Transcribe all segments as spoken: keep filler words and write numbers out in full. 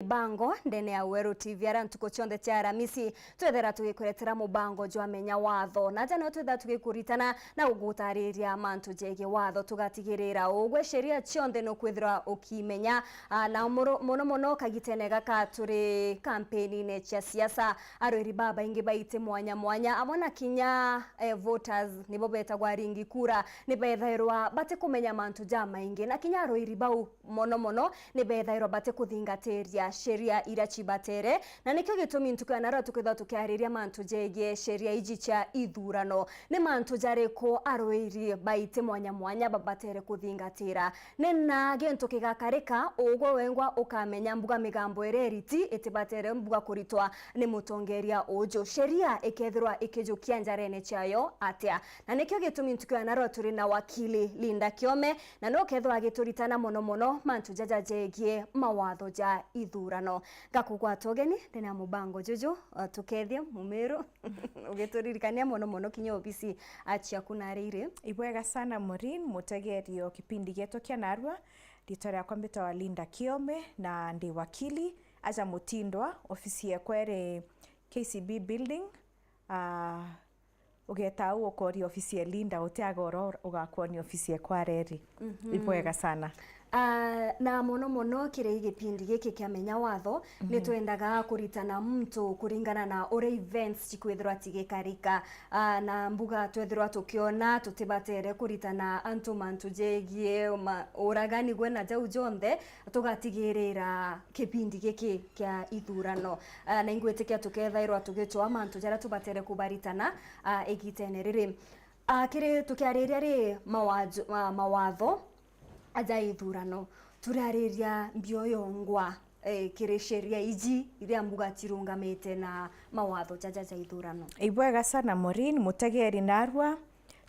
Mibango ndene ya Weru T V, aria ntuku cionthe cia Aramisi twethera tugikuretera mubango jwa Menya Watho. Na aja nio twethera tugikuritana na gugutariria mantu jegie watho, tugatigirira ugwe sheria cionthe nukwithirwa ukimenya. Ah, na muru-, muno muno kagitene gaka turi kampeni-ine cia siasa, arwiri babaingi ba iti mwanya mwanya, amwe na kinya, eh, voters, nibo betagwa aringi kura, ni bethairwa batikumenya mantu jamaingi, na kinya arwiri bau mono mono ni bethairwa batikuthingatiria sheria iria cibatere, na nikio gitumi ntuku ya narua tukethirwa tukiariria mantu jegie sheria iji cia ithurano. Ni mantu jariku arwiri ba iti mwanya mwanya babatere kuthingatira? Ni na gintu kigakarika, ugwe wengwa ukamenya mbuga migambo iria iriti itibatere mbuga kuritwa ni mutongeria uju. Sheria ikethirwa ikijukia njarene ciayo atia? Na nikio gitumi ntuku ya narua turi na wakili Linda Kiome, na nukethirwa agituritana mono mono mantu jaja jegie mawatho ja ithurano. Ngakugwata ugeni ndene ya mubango juju, uh, tukethie Mumiru ugituririkania mono mono kinya obisi, uh, ciaku naria iri. Ibwega sana, Maureen, mutegeri o kipindi gietu kia narua. Ritwa riakwa mbitagwa Linda Kiome na ndi wakili aja Mutindwa, ofisi yekwa iri K C B Building. Ah, ugeta au ukoria ofisi ya Linda, utiaga oro ugakwoni ofisi yekwa reri. Mhm. Ibwega sana. Ah, na mono mono kiri gipindi giki kia Menya Watho, mhm, nitwendaga kuritana muntu kuringana na uria events cikwithirwa cigikarika. Ah, na mbuga twethirwa tukiona tutibatere kuritana antu mantu jegie ma-, uragani gwe na jau jonthe, tugatigirira kipindi giki kia ithurano. Ah, na ingwitikia tukethairwa tugicwaa mantu jaria tubatere kubaritana, ah, igitene riri. Ah, kiri tukiariria ri mawaju-, ma-, mawatho aja ithurano, turiariria mbio yongwa, eh, kiri sheria iji iria mbuga cirungamite na mawatho jaja ja ithurano. Ibwega sana, Maureen, mutegeri narua,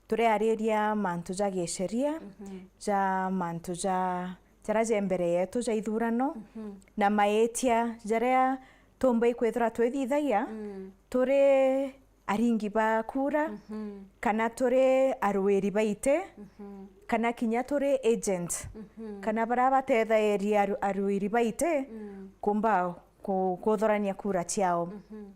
turiariria mantu ja gisheria, mhm, ja mantu ja, jaria ja mbere yetu ja ithurano, mhm, na maitia jaria tumba ikwithirwa twithithagia, mm, turi aringi ba kura, mhm, kana turi arwiri ba iti, mhm, kana kinya turi agent, mhm, kana baria batethairia aru-, arwiri ba iti, mm, kumba ku-, kuthorania kura ciao. Mhm.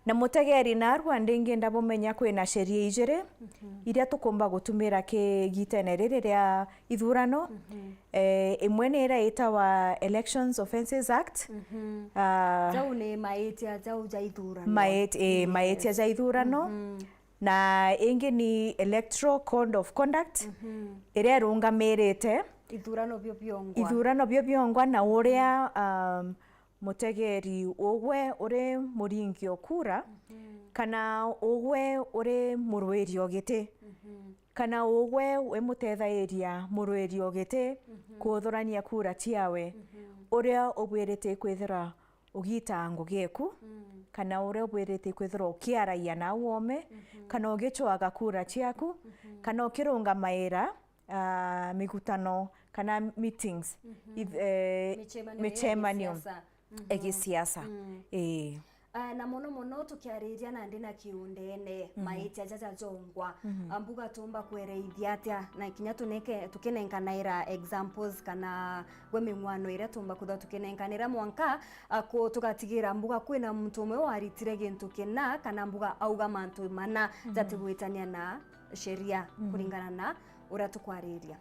Na mutegeri narua ndingi ndabumenya kwina sheria ijiri, mhm, iria tukumba gutumira ki gitene riri ria ithurano. Mhm. Eh, imwe ni iria itawa Elections Offences Act. Mhm. Ah, jau ni maitia jau ja ithurano. Mait-, eh, yes, maitia ja ithurano. Mhm. Na ingi ni Electoral Code of Conduct, mhm, iria irungamirite ithurano bio biongwa. Ithurano bio biongwa na uria, um, mutegeri ugwe uri muringi o kura, mhm, kana ugwe uri murwiri o giti, mhm, kana ugwe wi mutethairia murwiri o giti, mhm, kuthurania kura ciawe, mhm, uria ubwirite kwithirwa ugitaa ngugi eku, mm, kana uria ubwirite kwithirwa ukiaragia na au ome, mhm, kana ugicwaga kura ciaku, mhm, kana ukirungamaira, ah, migutano kana meetings, mhm, ith-, eh, micemanio ya micemanio gisiasa. Mhm. Ya gisiasa. Mm. Ii. Ah, na mono mono tukiariria nandi na kiundene, mhm, maitia jaja jongwa, mhm, ah, mbuga tumba kwereithia atia, na kinya tuneke-, tukinenkanaira examples kana gwe ming'wano iria tumba kwithirwa tukinenkanira mwanka, ah, ku-, tugatigira mbuga kwina muntu umwe waritire gintu kina, kana mbuga auga mantu mana, mhm, jatigwitania na sheria, mhm, kuringana na uria tukwariria.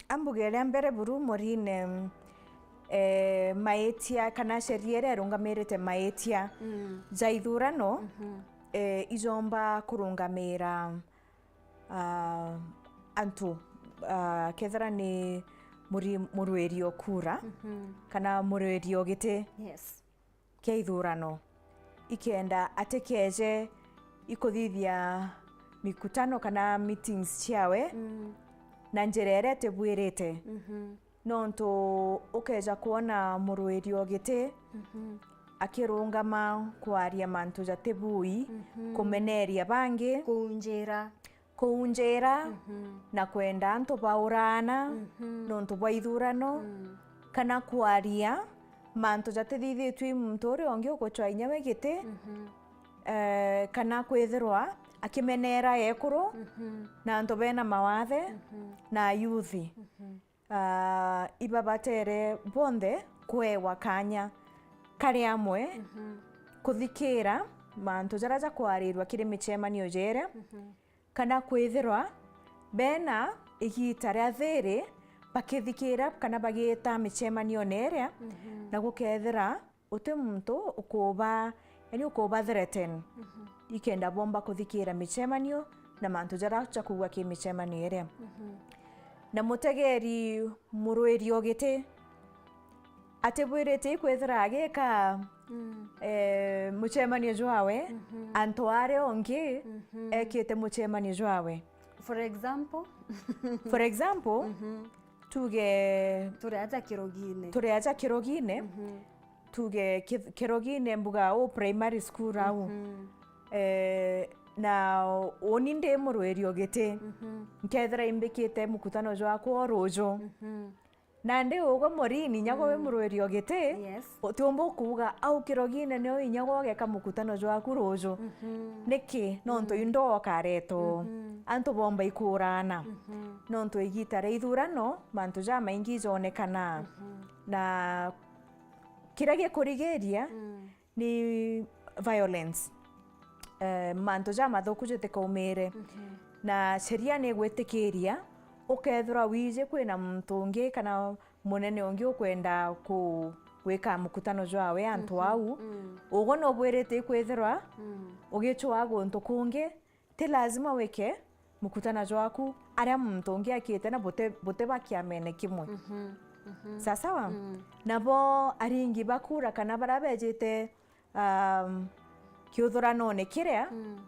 Ambuge ria mbere buru murine, mm, eh, maitia kana sheria iria irungamirite maitia, mm, ja ithurano, mhm, eh, ijomba kurungamira, ah, antu, ah, kethira ni muri-, murwiri o kura, mhm, kana murwiri o giti, yes, kia ithurano, ikenda atikeje ikuthithia mikutano kana meetings ciawe, mm, na njira iria itibwirite. Mhm. Nontu ukeja kwona murwiri o giti, mhm, akirungama kwaria mantu jatibui, mhm, kumeneria bangi, kuunjira, kuunjira, mhm, na kwenda antu bauraana, mhm, nontu bwa ithurano, mm, kana kwaria mantu jatithithitue i muntu uria ungi ugucwa inya we giti, mhm, eh, kana kwithirwa akimenera ekuru, mhm, na antu bena mawathe, mhm, na ayuthi. Mhm. Ah, ibabatere bonthe kuewa kanya kari amwe, mhm, kuthikira mantu jaria jakwarirwa kiri micemanio jeria, mhm, kana kwithirwa bena igiita ria thiri bakithikira kana bagiita micemanione iria, mhm, na gukethira uti muntu ukuba, yani ukuba threaten, mhm, ikenda bomba kuthikira micemanio na mantu jaria jakuugwa ki micemanio iria. Mhm. Na mutegeri murwiri o giti atibwirite ikwithira agika, mm, eh, mucemanio jwawe, mhm, antu aria ongi, mhm, ekite mucemanio jwawe. For example? For example, mhm, tuge turi aja kirogine. Turi aja kirogine, mhm, tuge ki-, kirogine mbuga u primary school au. Mhm. Eh, na uni ndi murwiri o giti, mhm, nkethira imbikite mukutano jwakwa o ruju. Mhm. Nandi ugwe Morini, nyago wi, mm, murwiri o giti, yes, utiumba kuuga au kirogine nio inyagwa ugeka mukutano jwaku ruju. Mhm. Niki? Nontu, mm, indo ukaretwo. Mhm. Antu bomba ikuurana. Mhm. Nontu igiita ria ithurano, mantu jamaingi ijonekana. Mhm. Na kiria gikurigiria, mm, ni violence. Eh, mantu jamathuku jatikaumire. Mhm. Na sheria ni igwitikiria ukethirwa wiji kwina muntu ungi kana munene ungi ukwenda ku-, gwika mukutano jwawe antu, mhm, au, mm, ugwe nubwirite ikwithirwa, mm, ugicwaa guntu kungi, ti lazima wike mukutano jwaku aria muntu ungi akite na buti-, buti ba kiamene kimwe. Mhm, mhm. Sasawa? Mm. Nabo aringi ba kura kana baria bejite, um, kiuthuranone kiria, mm,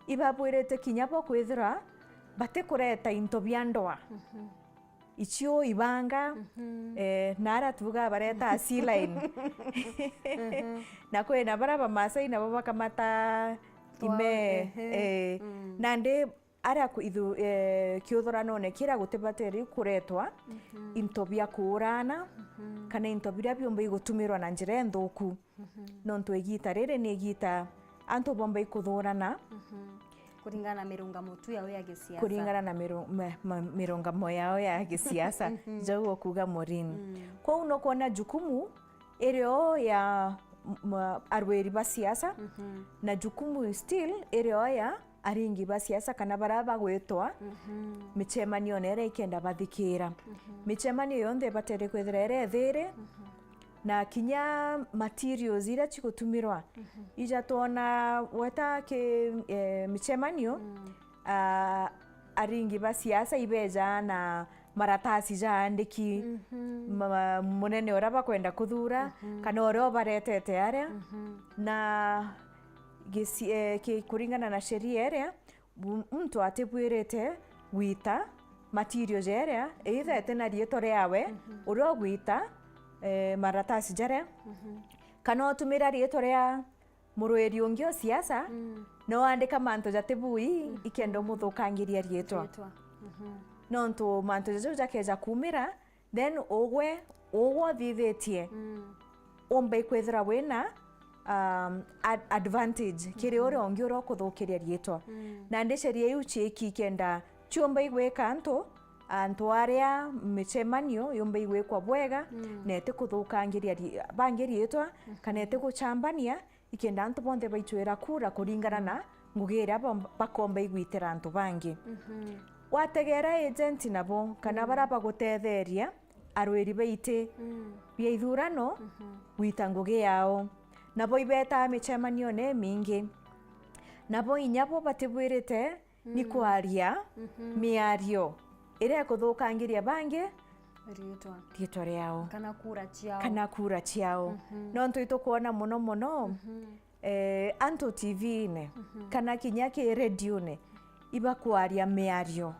ibabwirite kinya bo kwithirwa batikureta into bia ndoa. Mhm. Icio ibanga, mhm, eh, na aria tuuga bareta C-line. Mhm. Na kwina baria Bamasai nabo bakamata ime, ehe, eh, mm, nandi aria ku-, ithu-, eh, kiuthuranone kiria gutibatiri kuretwa, mhm, into bia kuurana, mhm, kana into biria biumba igutumirwa na njira inthuku. Mhm. Nontu igiita riri ni igiita antu bomba ikuthurana. Mhm. Kuringana na mirungamo tu yao ya gisiasa. Kuringana na miru-, ma-, ma-, mirungamo yao ya gisiasa, mhm, jau ukuuga Morini. Mm. Kwou nukwona jukumu irio ya m-, ma-, arwiri ba siasa, mhm, na jukumu still irio ya aringi ba siasa kana baria bagwitwa, mhm, micemanione iria ikenda bathikira. Mhm. Micemanio yonthe ibatere kwithira iri ithiri, mhm, na kinya materials iria cigutumirwa, mhm, ija twona weta ki, eh, micemanio, mm, ah, aringi ba siasa ibeja na maratasi ja andiki, mhm, ma-, munene uria bakwenda kuthura, mhm, kana uria ubaretete aria, mhm, na gisi-, eh, ki-, kuringana na sheria iria, bu-, muntu atibwirite gwita material jeria, either ete na riitwa riawe, mhm, uria ugwita, eh, maratasi jaria, mhm, kana utumira riitwa ria murwiri ungi o siasa, mm, na wandika mantu jatibui, mhm, ikenda umuthukangiria riitwa. Riitwa. Mhm. Nontu mantu jaju jakeja kumira, then ugwe, ugwe uthithitie, mm, umba ikwithira wina, um, ad-, advantage kiri, mhm, uria ungi uria ukuthukiria riitwa. Mm. Nandi sheria iu ciiki ikenda ciumba igwika antu, antu aria micemanio yumba igwikwa bwega, mm, na itikuthukangiria ri-, bangi riitwa, mhm, kana itiguchambania, ikenda antu bonthe baicwira kura kuringana na ngugi iria bom-, bakomba igwitira antu bangi. Mhm. Wategera agent nabo, kana, mm, baria bagutetheria arwiri ba iti, mm, bia ithurano, mhm, gwita ngugi yao. Nabo ibetaa micemanione imingi. Nabo inya bo batibwirite ni, mm, kwaria, mhm, miario iria ikuthukangiria bangi riitwa, riitwa riao. Kana kura ciao. Kana kura ciao. Mhm. Nontu itukwona mono mono, mhm, eh, antu T V-ine, mhm, kana kinya ki radio-ine, ibakwaria miario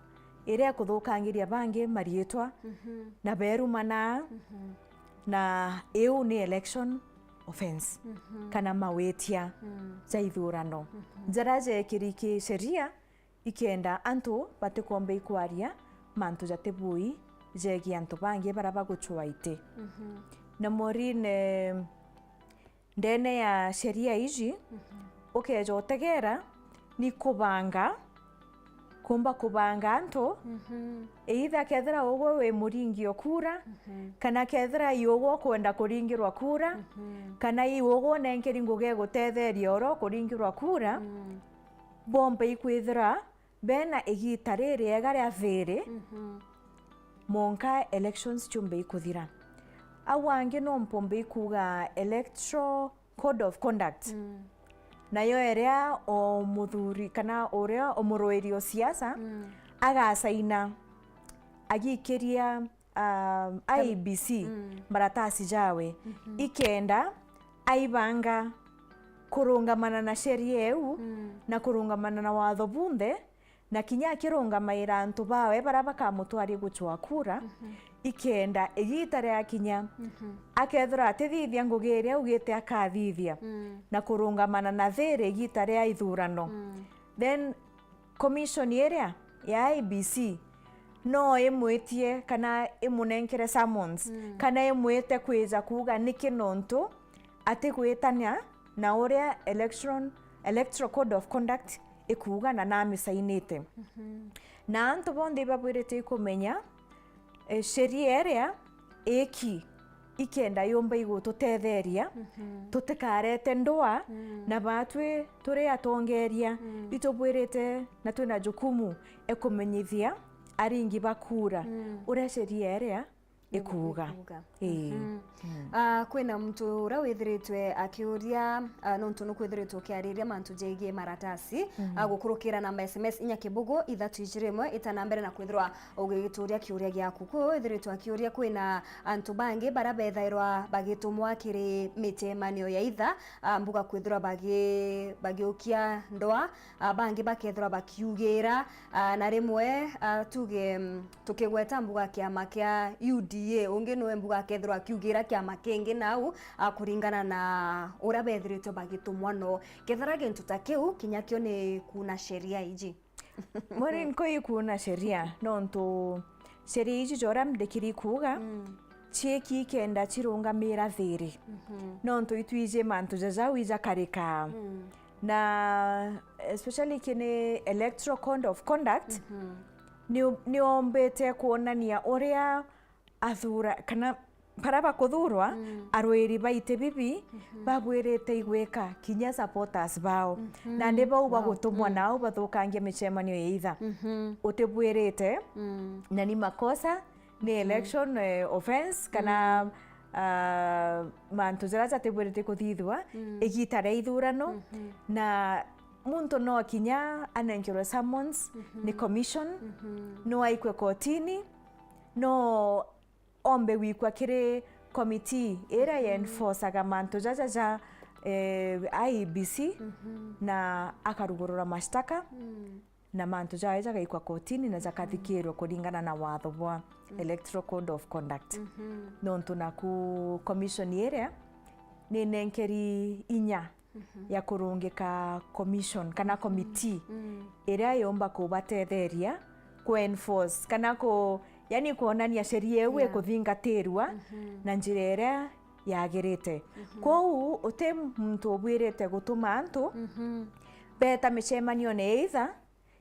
iria ikuthukangiria bangi mariitwa, mhm, na berumana, mhm, na iu ni election offence, mhm, kana mawitia, mm, ja ithurano. Mhm. Jaria jekiri ki sheria, ikenda antu batikomba ikwaria mantu jatibui jegie antu bangi baria bagucwaa iti. Mhm. Na Maureen, eh, ndene ya sheria iji, mhm, ukeja utegera ni kubanga, kumba kubanga antu, mhm, either kethira ugwe wi muringi o kura, mhm, kana kethira i ugwe ukwenda kuringirwa kura, mhm, kana i ugwe unenkeri ngugi igutetheria oro kuringirwa kura, mm, bomba ikwithira bena igita ririega ria thiri, mhm, monka elections ciumbe ikuthira. Au angi no mpombe ikuga electoral code of conduct. Mm. Nayo iria o muthuri kana uria umuruiri o siasa, mm, agasaina agikiria, um, I E B C, mm, maratasi jawe, mhm, ikenda aibanga kurungamana na sheria iu, mm, na kurungamana na watho bunthe, na kinya akirungamaira antu bawe baria bakamutwaria gucwa kura, mhm, ikenda igita riakinya, mhm, akethirwa atithithia ngugi iria augite akathithia, mm, na kurungamana na thiri igita ria ithurano. Mm. Then commission iria ya I E B C no imwitie kana imunenkere summons, mm, kana imwite kwija kuuga niki nontu atigwitania na uria election, Electoral Code of Conduct ikuuga na namisainite. Mhm. Na antu bonthe ibabwirite ikumenya, eh, sheria iria iki ikenda yumba igututetheria, mhm, tutikarete ndwa, mm, na batwi turi atongeria, mm, itubwirite na twina jukumu e kumenyithia aringi ba kura, mm, uria sheria iria ikuuga. Ikuuga. Ii. Mhm. Mm. Ah, kwina muntu uria withiritwe akiuria, ah, nontu nukwithiritwe ukiariria mantu jegie maratasi, mhm, ah, gukurukira namba S M S inya kibugu ithatu ijiri imwe itana mbere na kwithirwa ugigituria kiuria giaku. Kwi withiritwe akiuria kwina antu bangi baria bethairwa bagitumwa kiri micemanio ya itha, ah, mbuga kwithirwa bagi-, bagiukia ndwa, ah, bangi bakethirwa bakiugira, ah, na rimwe, ah, tuge, mm, tukigweta mbuga kiama kia U D A, ungi niwe mbuga akethirwa akiugira kiama kingi nau, ah, kuringana na uria bethiritwe bagitumwa no. Kethira gintu ta kiu, kinya kio ni kuuna sheria iji. Maureen, ko ikuuna sheria, nontu sheria iji joria ndikiri kuuga, mm, ciiki ikenda cirungamira thiri. Mhm. Nontu itwiji mantu jajau ijakarikaa. Mm. Na especially kini Electoral Code of Conduct, mhm, ni, niombite kuonania uria athura, kana baria bakuthurwa, mm, arwiri ba iti bibi, mhm, babwirite igwika kinya supporters bao. Mhm. Na ni bau, wow, bagutumwa, mm, nao bathukangia micemanio ya itha. Mhm. Utibwirite, mm, na ni makosa, ni, mm, election, eh, offense, kana, mm, ah, mantu jaria jatibwirite kuthithwa, mm, igita ria ithurano, mhm, na muntu no kinya anenkerwe summons, mhm, ni commission, mhm, no aikwe kotini, no ombe gwikwa kiri committee iria, mhm, yenforcaga mantu jaja ja, eh, I E B C, mhm, na akarugurura mashtaka, mm, na mantu jawe jagaikwa kotini na jakathikirwa kuringana na watho bwa, mm, Electoral Code of Conduct. Mhm. Nontu naku commission iria ninenkeri inya, mhm, ya kurungika commission kana, mhm, committee, mm, iria yumba kubatetheria ku enforce kana ku, yani kuonania sheria iu, yeah, ikuthingatirwa, mhm, na njira iria yagirite. Mhm. Kwou uti muntu ubwirite gutuma antu, mhm, beta micemanione ya itha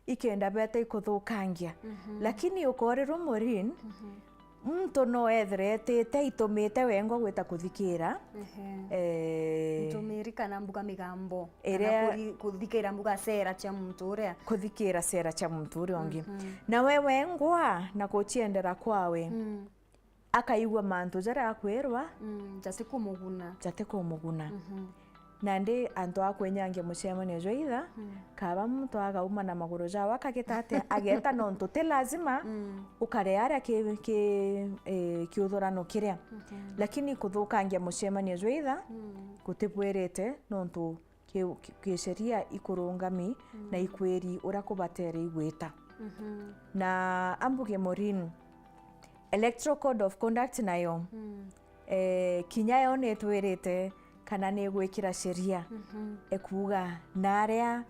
ikenda beta ikuthukangia. Mhm. Lakini ukorirwa, Maureen, mhm, muntu no ethire etite aitumite wengwa gwita kuthikira, ehe, eh, ntumiri kana mbuga migambo, kana iria kuri-, kuthikira mbuga sera cia muntu uria. Kuthikira sera cia muntu uria ungi. Mhm. Na we wengwa na guciendera kwawe. Mm. Akaigua mantu jaria akwirwa, mm, jatikumuguna. Jatikumuguna. Mhm. Nandi antu a kwenyangia mucemanio jwa itha, mm, kaba muntu agauma na maguru jawe akagita atia, ageta nontu ti lazima, mm, ukare aria ki, ki, eh, kiuthurano kiria. Mhm. Lakini kuthukangia mucemanio jwa itha, mm, gutibwirite nontu ki, ki, kisheria ikurungami, mm, na ikwiri uria kubatere igwita. Mhm. Na ambuge, Maureen, Electoral Code of Conduct nayo, mm, eh, kinya yo nitwirite kana nigwikira sheria, mhm, ekuuga na aria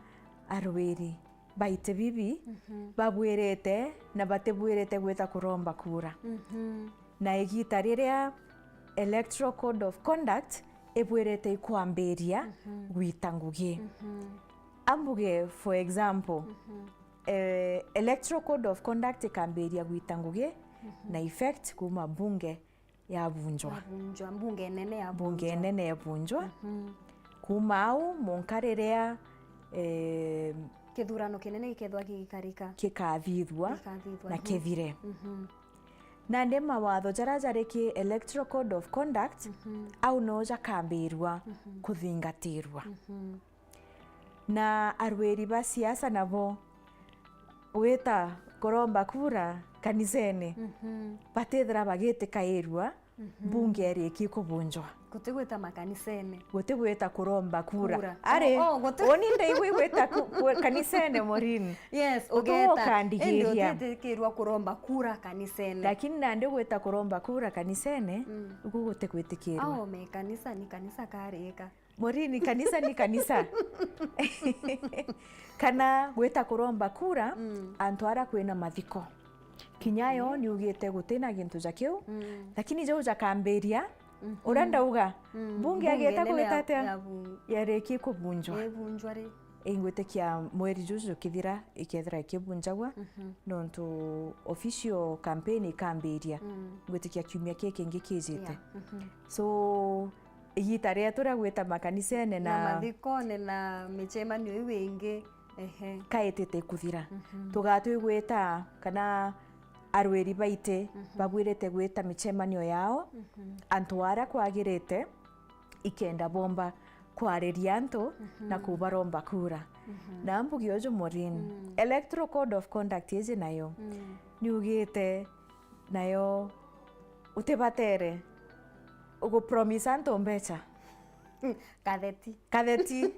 arwiri ba iti bibi, mhm, babwirite na batibwirite gwita kuromba kura. Mhm. Na igita riria Electoral Code of Conduct ibwirite ikwambiria, mhm, gwita ngugi. Mhm. Ambuge, for example, mhm, eh, Electoral Code of Conduct ikambiria gwita ngugi na effect kuuma mbunge yabunjwa. Yabunjwa, mbunge nene yabunjwa. Mbunge nene yabunjwa. Mhm. Kuuma au, munka riria, eh, kithurano kinene gikethwa gigikarika. Gikathithua. Gikathithua, na mhm, kithire. Mhm. Nandi mawatho jaria jari ki Electoral Code of Conduct, mhm, au no jakambirua, mhm, kuthingatirua. Mhm. Na arwiri ba siasa nabo gwita kuromba kura kanisene, mhm, batithira bagitikairua, mhm, mbunge iriki kubunjwa. Gutigwita makanisene. Gutigwita kuromba kura. Kura. Ari, oh, oh, guti- uni ndaigwi gwita ku-, ku-, kanisene, Maureen. Yes, guti ugeta. Ukandigiria. Indi utitikirwa kuromba kura kanisene. Lakini nandi gwita kuromba kura kanisene, mm, ugu gutigwitikirwa. Ao me kanisa, ni kanisa karika. Maureen, kanisa ni kanisa. Kana gwita kuromba kura, mm, antu aria kwina mathiko. Kinya yo, mm, niugite gutina gintu ja kiu, mm, lakini jau jakambiria, mhm, uria ndauga, mm, mbunge agita nene gwita ya, atia? Ya bu- yariki kubunjwa. Ibunjwa ri? Ingwitikia mweri juju jukithira, ikethira ikibunjagwa, mhm, nontu official campaign ikambiria, mm, ngwitikia kiumia kii kingi kijite. Yeah. Mhm. So, igita rietu ria gwita makanisene na, na mathikone na micemanio iu ingi, ehe, kaitite kuthira. Mhm. Tugatwi gwita kana arwiri baiti, mhm, babwirite gwita micemanio yao, mhm, antu aria kwagirite, ikenda bomba kwariria antu, mhm, na kubaromba kura. Mhm. Na mbugi uju, Maureen, mm, Electoral Code of Conduct iji nayo, mm, niugite nayo utibatere ugupromise antu mbeca. Katheti. Katheti.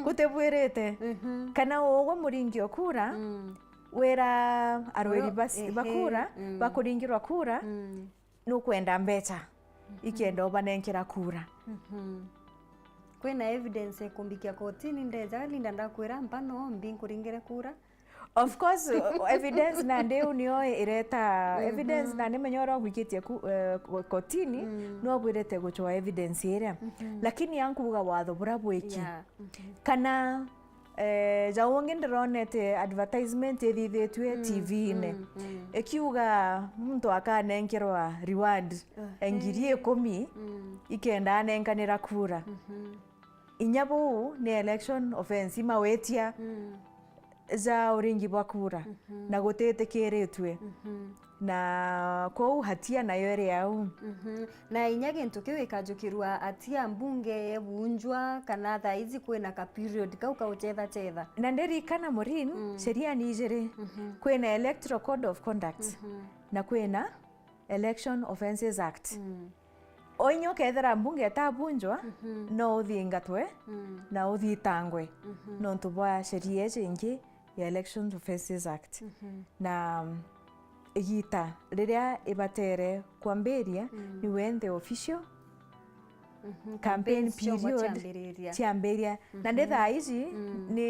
Gutibwirite. Mhm. Kana ugwe muringi o kura, mm, wira arwiri bas-, ehe, ba kura, mm, bakuringirwa kura, mm, nukwenda mbeca, mhm, ikenda ubanenkera kura. Mhm. Kwina evidence ikumbikia kotini, ndeja linda ndakwira mpa no mbi nkuringire kura? Of course, o-, evidence nandi u nio ireta, mhm, evidence, nandi menya uria ugwikitie ku-, eh, ko-, kotini, mm, no bwirite gucwa evidence iria. Mhm. Lakini ankuuga watho buria bwiki. Yeah. Mhm. Kana, eh, ja ungi ndironete advertisement ithithitue, mm, T V-ini, mm, mm, ikiuga muntu akanenkerwa reward, eh, ya ngiri ikumi, mm, ikenda anenkanira kura. Mhm. Inya buu ni election offence, imawitia, mm, ja uringi bwa kura, mhm, na gutitikiritue. Mhm. Na kwou hatia nayo iri au. Mhm. Na inya gintu kiu gikajukirua atia mbunge yebunjwa, kana thaa iji kwina ka period kau ka gucetha cetha? Na ndirikana, Maureen, mm, sheria ni ijiri. Mhm. Kwina Electoral Code of Conduct, mhm, na kwina Election Offences Act. Mm. O inya ukethira mbunge itabunjwa, mhm, no uthingatwe, mm, na uthitangwe, mhm, nontu bwa sheria iji ingi ya Elections Offences Act. Mhm. Na, mm, igita riria ibatere kwambiria, mm, ni when the official, mhm, campaign campaigns ciaumba period ciambiriria. Ciambiria. Na ndi, mhm, thaa iji, mm, ni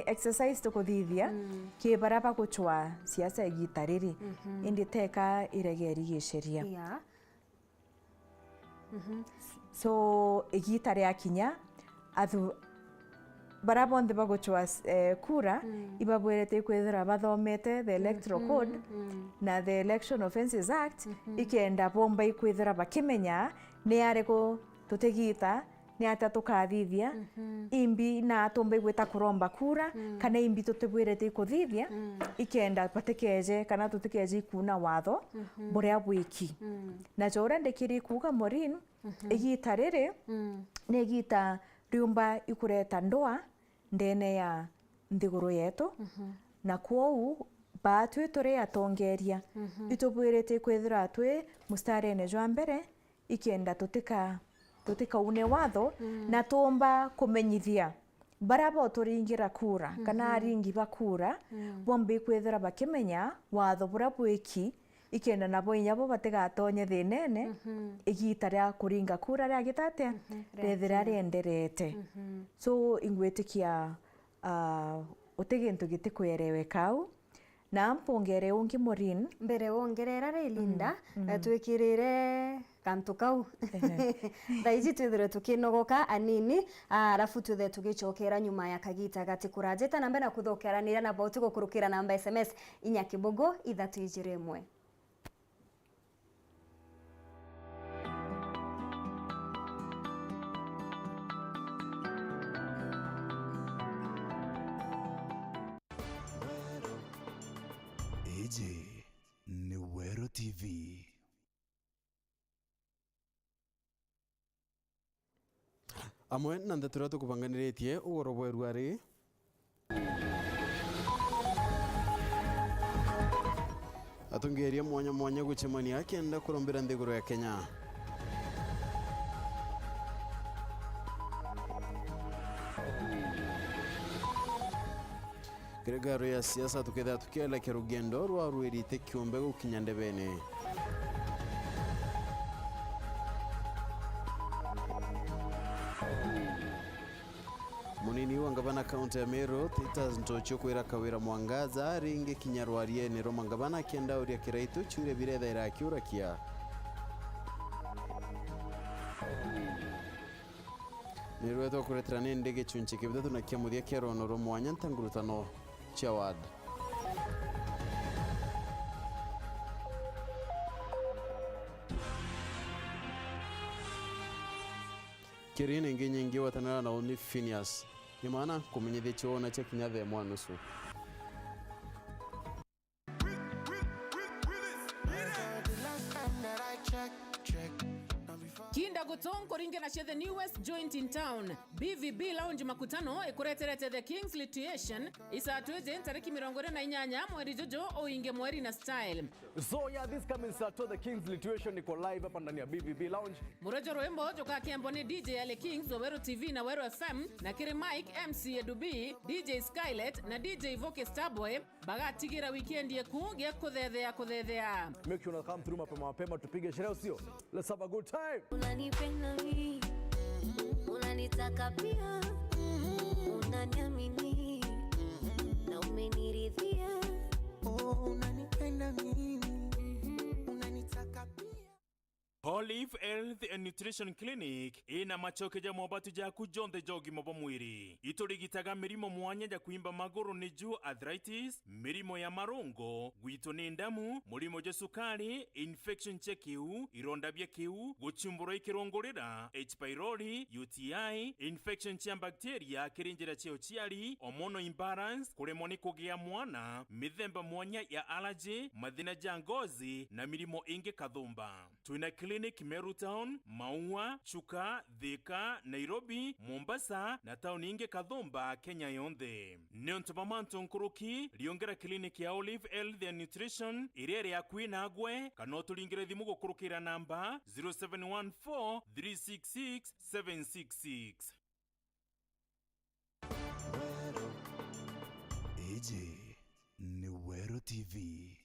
exercise tukuthithia, mm, ki baria bagucwa siasa igita riri. Mhm. Indi teka iregeri gisheria. Yeah. Mhm. So, igita riakinya, athu-, baria bonthe bagucwa, eh, kura, mm, ibabwirite ikwithira bathomete the Electoral, mhm, Code, mm, na the Election Offences Act, mhm, ikenda bomba ikwithira bakimenya ni ariku tutigita, ni atia tukathithia, mhm, imbi na tumba igwita kuromba kura, mm, kana imbi tutibwirite ikuthithia, mm, ikenda batikeje kana tutikeje ikuna watho, mhm, buria bwiki. Mm. Na ja uria ndikiri kuuga, Maureen, mhm, igita riri, mm, ni igita riumba ikureta ndwaa ndene ya nthiguru yetu, mhm, na kwou baatwi turi atongeria, mhm, itubwirite kwithirwa twi mustarene jwa mbere, ikenda tutika-, tutikaune watho, mm, na tuumba kumenyithia baria boturingira kura, kana, mhm, aringi ba kura, mm, bomba ikwithira bakimenya watho buria bwiki, ikenda nabo inya bo batigatonye thinene, mhm, igita ria kuringa kura riagita atia, mhm, rethira riakinya, rienderete. Mhm. So, ingwitikia, ah, uti gintu gitikuereweka au, Na mpongere ungi Maureen. Mbere wongerera ri Linda, mm, mm, eh, twikirire kantu kau. Ehe. Thaa iji twithirwe tukinogoka anini, ah, arafu twithirwe tugicokera nyuma ya kagita gati kuraja. Ita namba na kuthokeraniria na bauti gukurukira namba S M S inya kibugu ithatu ijiri imwe. Iji ni Weru T V. Amwe na ndeto iria tukubanganiritie ugoro bweru ari: atongeria mwanya mwanya gucemania kenda kurombera nthiguru ya Kenya. Kiri ngaro ya siasa tukethira tukielekia rugendo rwa rwiri iti kiumbe gukinya ndebene. Munini wa ngavana kaunti ya Meru, Titus Ntochu kwira Kawira Mwangaza ringi kinya rwariene rwa mangavana akienda uria kiraitu ciuria birethaira akiurakia. Nirwetwa kuretera nindi gicunci kia bithatu na kia muthia kia rono rwa mwanya nta ngurutano cia ward. Kiri ningi nyingi gwatanira na uni Phineas. Ni maana kumenyithia ciona cia kinya themwa nusu. Kinda gutu nkuringana cia The Newest Joint in Town, B V B Lounge Makutano ikureterete The King's Lituation, isaa twiji ntariki mirongo iri na inyanya mweri juju uinge mweri na style. So yeah, this coming Saturday, The King's Lituation iko live hapa ndani ya B V B Lounge. Murojo rwimbo jukakembwa ni D J Ale Kings wa Weru T V na Weru F M, na kiri Mike, M C Edu B, D J Skylet na D J Voke Starboy. Bagatigira weekend yeku gia kuthethea kuthethea. Make sure una come through mapema mapema, tupige sherehe, sio? Let's have a good time. Unanipenda mimi, unanitaka pia, unaniamini na umeniridhia. Oh, unanipenda mimi, unanitaka pia. Olive Health and Nutrition Clinic ina macoke ja mobatu jaku jonthe ja ugima bwa mwiri. Iturigitaga mirimo mwanya ja kwimba maguru, niju arthritis, mirimo ya marungo, gwitwo ni ndamu, murimo jwa sukari, infection cia kiu, ironda bia kiu, guchumburwa i kirungurira, H pylori, U T I, infection cia bacteria kiri njira cia uciari, hormonal imbalance, kuremwa ni kugia mwana, mithemba mwanya ya allergy, mathina ja ngozi na mirimo ingi kathumba. Twina clinic Meru Town, Maua, Chuka, Thika, Nairobi, Mombasa na tauni ingi kathumba Kenya yonthe. Niuntu bwa mantu nkuruki, riungera clinic ya Olive Health and Nutrition iria iri akui nagwe, kana uturingire thimu gukurukira namba zero seven one four three six six seven six six. Iji ni Weru T V.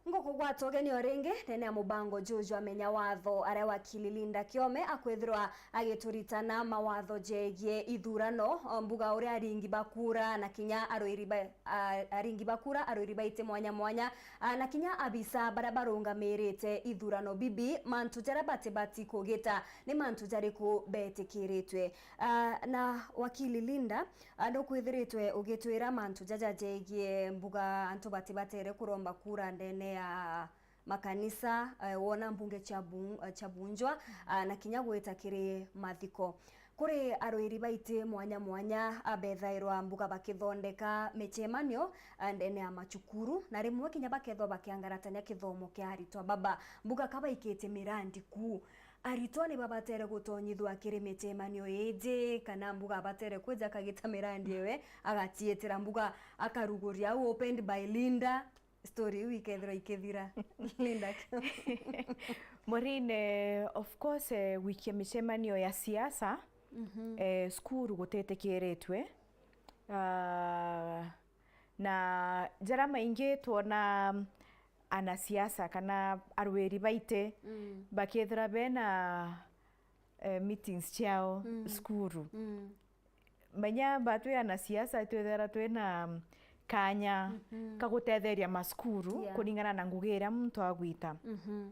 Ngukugwata ugeni o ringi ndene ya mubango juju amenya watho aria wakili Linda Kiome akwithirwa agituritana mawatho jegie ithurano, mbuga uria aringi ba kura na kinya arwiri ba, a-, aringi ba kura, arwiri ba iti mwanya mwanya, a, na kinya abisa baria barungamirite ithurano bibi, mantu jaria batibati kugita ni mantu jariku betikiritwe? A, na wakili Linda, a, nukwithiritwe ugitwira mantu jaja jegie mbuga antu batibatere kuromba kura ndene ya makanisa, eh, wona mbunge cia bun-, eh, cia bunjwa, ah, na kinya gwita kiri mathiko. Kuri arwiri baiti mwanya mwanya abethairwa mbuga bakithondeka micemanio, a, ndene ya macukuru, na rimwe kinya bakethwa bakiangaratania kithomo kia aritwa baba mbuga kabaikitie mirandi ku. Aritwa ni babatere gutonyithwa kiri micemanio iji, kana mbuga abatere kwija akagita mirandi ewe, agatietera mbuga akaruguria au opened by Linda. Story iu ikethirwa ikithira. Linda. Maureen, eh, of course, eh, gwikia micemanio ya siasa, Mhm. eh, cukuru gutitikiritwe. Ah, na jara maingi twona anasiasa kana arwiri baite Mm. bakethira bena, eh, meetings ciao Mm. cukuru. Mm. Menya ba twi anasiasa twithira twina kanya Mhm. ka gutetheria macukuru Yeah. kuringana na ngugi iria muntu agwita. Mhm.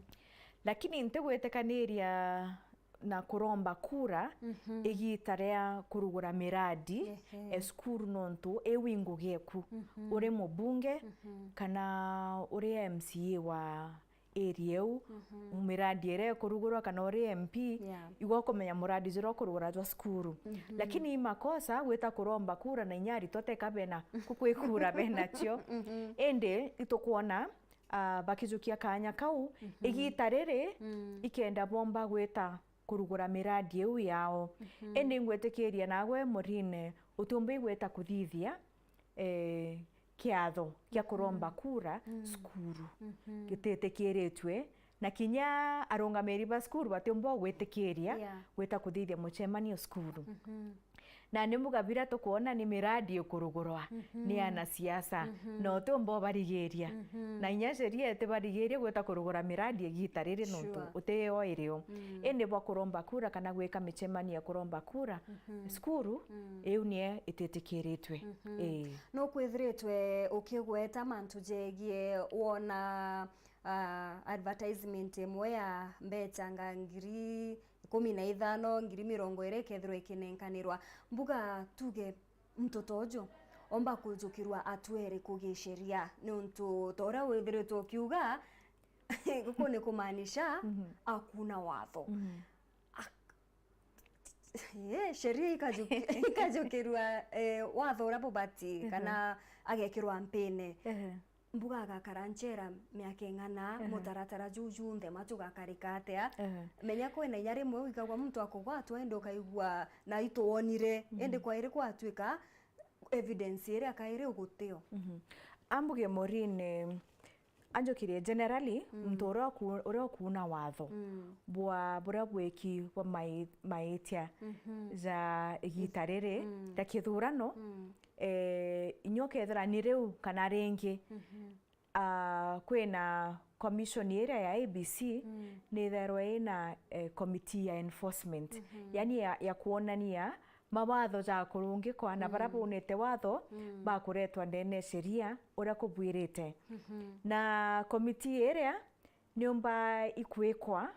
Lakini ntigwitikaniria na kuromba kura Mhm. igita ria kurugura miradi Ehe. e cukuru, nontu iu i ngugi eku Mhm. uri mubunge Mhm. kana uri M C A wa area iu, Mhm. miradi iria ikurugurwa kana uri M P, Yeah. igwe ukumenya muradi juria ukurugura jwa cukuru. Mhm. Lakini i makosa gwita kuromba kura na inya aritwa teka bena kukwi kura benacio. Mhm. Indi itukwona, ah, bakijukia kanya kau, Mhm. igita riri Mm. ikenda bomba gwita kurugura miradi iu yao. Mhm. Indi ngwitikiria nagwe Maureen utiumba igwita kuthithia, eh, kiatho kia kuromba kura Mm. cukuru Mhm. gititikiritwe, na kinya arungamiri ba cukuru batiumba gwitikiria Yeah. gwita kuthithia mucemanio cukuru. Mhm. Na ni mbuga biria tukwona ni miradi ikurugurwa Mhm. ni anasiasa, Mhm. na utiumba ubarigiria. Mhm. Na inya sheria itibarigiria gwita kurugura miradi igita riri nontu Sure. utio irio. Mm. Indi bwa kuromba kura kana gwika micemanio ya kuromba kura Mhm. cukuru, Mm. iu nie ititikiritwe. Mhm. Ii. Nukwithiritwe ukigweta mantu jegie wona, ah, advertisement imwe ya mbeca nga ngiri ikumi na ithano, ngiri mirongo iri ikethirwa ikinenkanirwa. Mbuga tuge muntu ta uju omba kujukirwa hatua iriku gisheria, niuntu ta uria withiritwe ukiuga, guku ni kumaanisha Mhm. akuna watho. Mhm. Ak-, eh, sheria ikajuki-, ikajukirwa, eh, watho uria bubati, Ehe. kana agekirwa mpine. Ehe. Mbuga agakara nchera miaka ing'ana, Ehe. mutaratara juu junthe ma jugakarika atia? Ehe. Menya kwina inya rimwe wigagwa muntu akugwatwa, indi ukaigua na ituonire, Mhm. indi kwa iri kwatuika evidence iria kairi ugutio. Mhm. Ambuge Maureen, eh, anjukirie generally, Mm. muntu uria uku-, uria ukuuna watho Mm. bwa buria bwiki bwa mai-, maitia Mhm. ja igita riri Mm. ria kithurano, Mm. eh, inya ukethira ni riu kana ringi, Mhm. ah, kwina commission iria ya I E B C Mm. nithairwa ina, eh, committee ya enforcement, Mhm. yani ya, ya kuonania mawatho jakurungikwa na baria Mm. bunite watho Mm. bakuretwa ndene ya sheria uria kubwirite. Mhm. Na committee iria niumba ikwikwa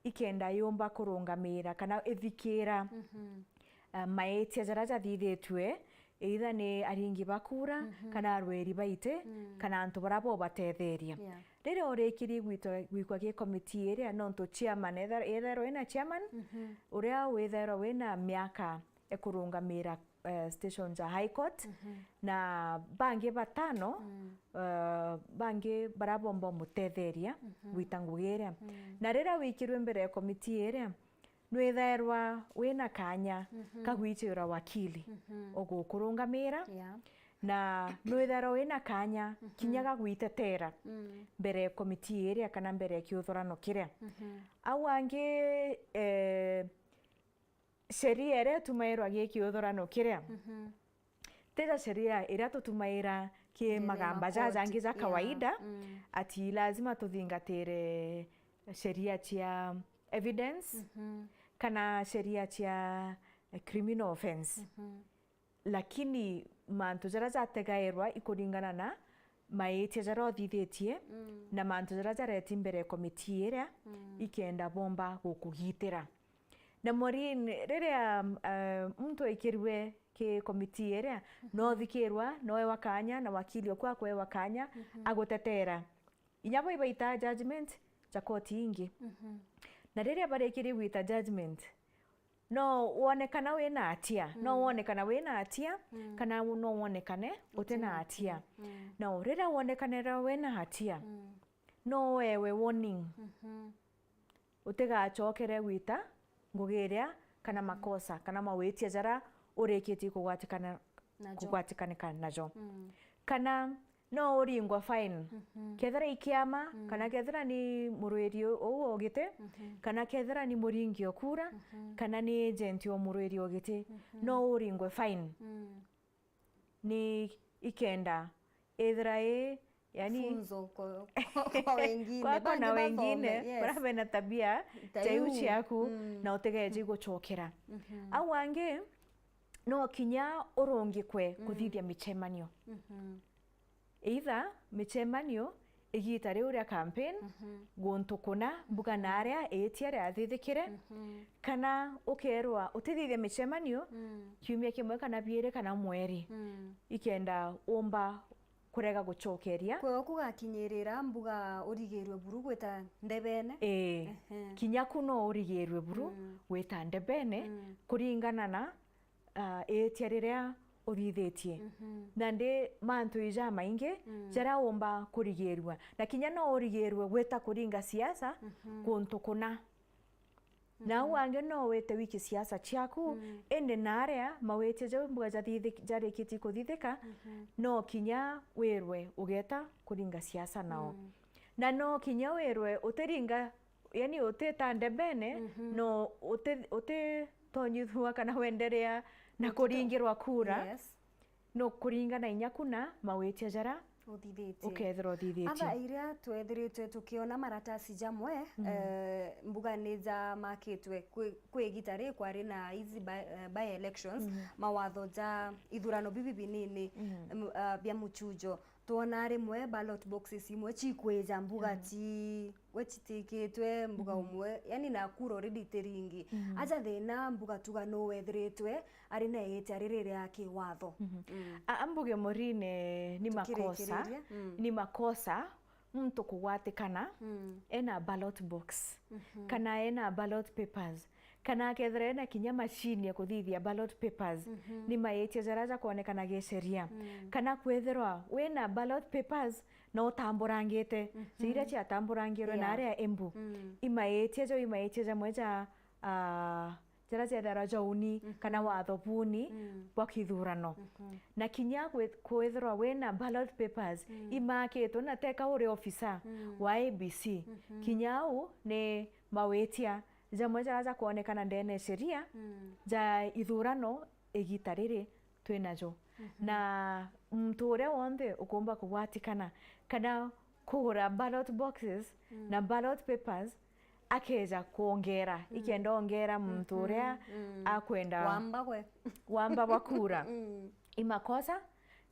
ikenda yumba kurungamira kana ithikira, Mhm. eh, maitia jaria jathithitue, either ni aringi ba kura, Mhm. kana arweri baite, Mm. kana antu baria bobatetheria. Yeah. Riria urikirie gwitwa-, gwikwa gi committee iria, nontu chairman, ether-, etherwa ina chairman, Mhm. uria witherwa wina miaka ekurungamira, eh, station ja High Court, Mhm. na bangi batano, Mm. eh, bangi baria bomba umutetheria Mhm. gwita ngugi iria. Mm. Na riria wikirwe mbere ya committee iria, nwithairwa wina kanya Mhm. ka gwichira wakili Mhm. ugukurungamira, Yeah. na nwithairwa wina kanya Mhm. kinya ga gwitetera Mm. mbere ya committee iria kana mbere ya kiuthurano kiria. Mhm. Au angi, eh, sheria iria itumairwa gi kiuthurano kiria, Mhm. tija sheria iria tutumaira ki Nene magamba makooti, jajangi ja yeah. kawaida, Mm. ati lazima tuthingatire sheria cia evidence Mhm. kana sheria cia, eh, criminal offence. Mhm. Lakini mantu jaria jategairwa ikuringana na maitia jaria uthithitie Mm. na mantu jaria jareti mbere ya committee iria Mm. ikenda bomba gukugitira. Na Maureen, riria, eh, muntu aikirwe ki committee iria, Mhm. no thikirwa, no ewa kanya, na wakili oku akwewa kanya, Mhm. agutetera. Inya bo ibaitaa judgment ja koti ingi. Mhm. Na riria barikiri gwita judgment, No wonekana wina hatia, no wonekana wina hatia, kana no wonekane utina hatia. No riria wonekanira wina hatia, no wewe warning. Utigacokere gwita ngugi iria kana makosa kana mawitia jaria urikitie kugwatikana, kugwatikanika najo. Kana no uringwe fine. Kethira i kiama, kana kethira ni murwiri u-, uu ugiti, kana kethira ni muringi o kura, kana ni agent o murwiri ugiti, no uringwe fine. Ni ikenda ithira i, yani, funzo kwa, kwa, kwa wengine, kwako na bangi wengine, bathome, yes, baria bena tabia ta iu ciaku, na utigeje gucokera. Au angi, no kinya urungikwe kuthithia micemanio. Either micemanio igita riu ria campaign, guntu kuna, mbuga na aria itia riathithikire, kana ukerwa utithithie micemanio kiumia kimwe kana biiri kana mweri, ikenda umba kurega gucokeria. Kweo kugakinyirira mbuga urigirwe buru gwita ndebene? Ii. Ehe. Kinya ku no urigirwe buru gwita ndebene, kuringana na ah, itia riria uthithitie. Nandi mantu ijamaingi jaria umba kurigirua. Na kinya no urigirue gwita kuringa siasa guntu kuna. Na au angi no wite wiki siasa ciaku, indi na aria mawitia jau mbuga jathithik-, jarikitie kuthithika, no kinya wirwe ugeta kuringa siasa nao. Na no kinya wirwe utiringa, yani, utita ndebene, no uti-, utitonyithua kana wenderea na kuringirwa kura, yes, no kuringana inya kuna mawitia jaria uthithitie, ukethirwa uthithitie. Atha iria twethiritwe tukiona maratasi jamwe, eh, mbuga ni jamakitwe kwi, kwi igita ri kwari na izi by, eh, by elections, mawatho ja ithurano bibi binini, em, ah, bia muchujo. Twona rimwe ballot boxes imwe cikwija mbuga ti, gwe citikitwe mbuga umwe, yani na kura already ti ringi. Aja thina mbuga tuga no wethiritwe ari na itia riri ria kiwatho. A, ambuge Morine, ni makosa, ni makosa muntu kugwatikana ena ballot box, kana ena ballot papers, kana akethira ena kinya machine ya kuthithia ballot papers, ni maitia jaria jakwonekana gi sheria. Kana kwethirwa wina ballot papers na utamburangite, cia iria ciatamburangirwe na aria Embu, i maitia jo, i maitia jamwe ja, ah, jaria ciethagirwa ja uni kana watho buni bwa kithurano. Na kinya kwi-, kwithirwa wina ballot papers imakitwe na teka uri officer wa I E B C, kinya au ni mawitia jamwe jaria jakwonekana ndene ya sheria ja ithurano igita riri twinajo. Na muntu uria wonthe ukumba kugwatikana kana kugura ballot boxes na ballot papers, akeja kwongera, ikenda ongera muntu uria akwenda wamba gwe, wamba bwa kura, i makosa,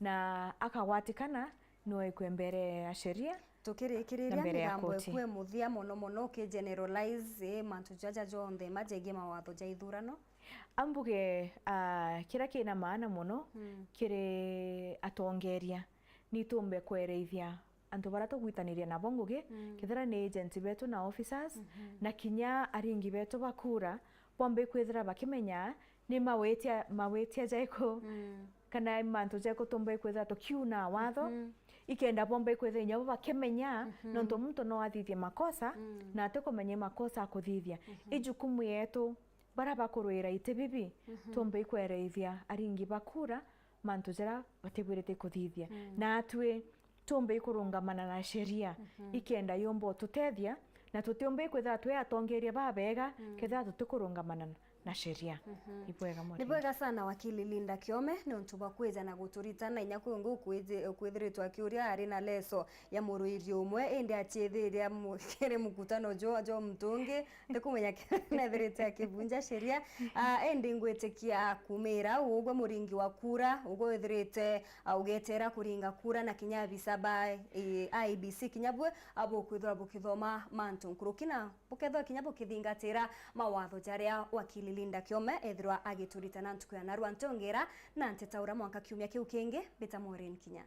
na akagwatikana no ikwe mbere ya sheria. Tukirikiriria, na mbere ya migambo koti. Eku e muthia mono mono, uki generalize, eh, mantu jaja jonthe majegie mawatho ja ithurano? Ambuge, ah, kiria kina maana mono kiri atongeria, ni tumbe kwereithia antu baria tugwitaniria nabo ngugi, kethira ni agent betu na officers, na kinya aringi betu ba kura, bombe kwithira bakimenya ni mawitia, mawitia jaiku, kana mantu jaiku tumbe kwithira tukiuna watho, ikenda bombe kwithira inya bo bakimenya, nontu muntu no athithie makosa, na atikumenya i makosa akuthithia. I jukumu yetu, baria bakurwira iti bibi, tumbe ikwereithia aringi ba kura mantu jaria batibwirite kuthithia. Na atwi tumbe ikurungamana na sheria, ikenda yumba ututethia, na tutiumbe ikwithira twi atongeria babega, kethira tutikurungamana na sheria. Ibwega, Mwathani. Ni bwega sana, wakili Linda Kiome, ni untu bwa kwija na guturitana inya kwi ungi ukwiji-, ukwithiritwe akiuria ari na leso ya murwiri umwe, indi aciithiria mu-, kiri mukutano jo, jo muntu ungi, ndikumenya kethirite akivunja sheria. Ah, indi ngwitikia kumira ugwe muringi wa kura, ugwe withirite, ah, ugetera kuringa kura na kinya abisa ba, eh, I E B C, kinya bwe, ah, bukwithirwa bukithoma mantu nkuruki na bukethirwa kinya bukithingatira mawatho jaria wakili Linda Kiome ethirwa agituritana ntuku ya narua. Ntongera na nteta ura mwanka kiumia kiu kingi, mbita Maureen Kinya.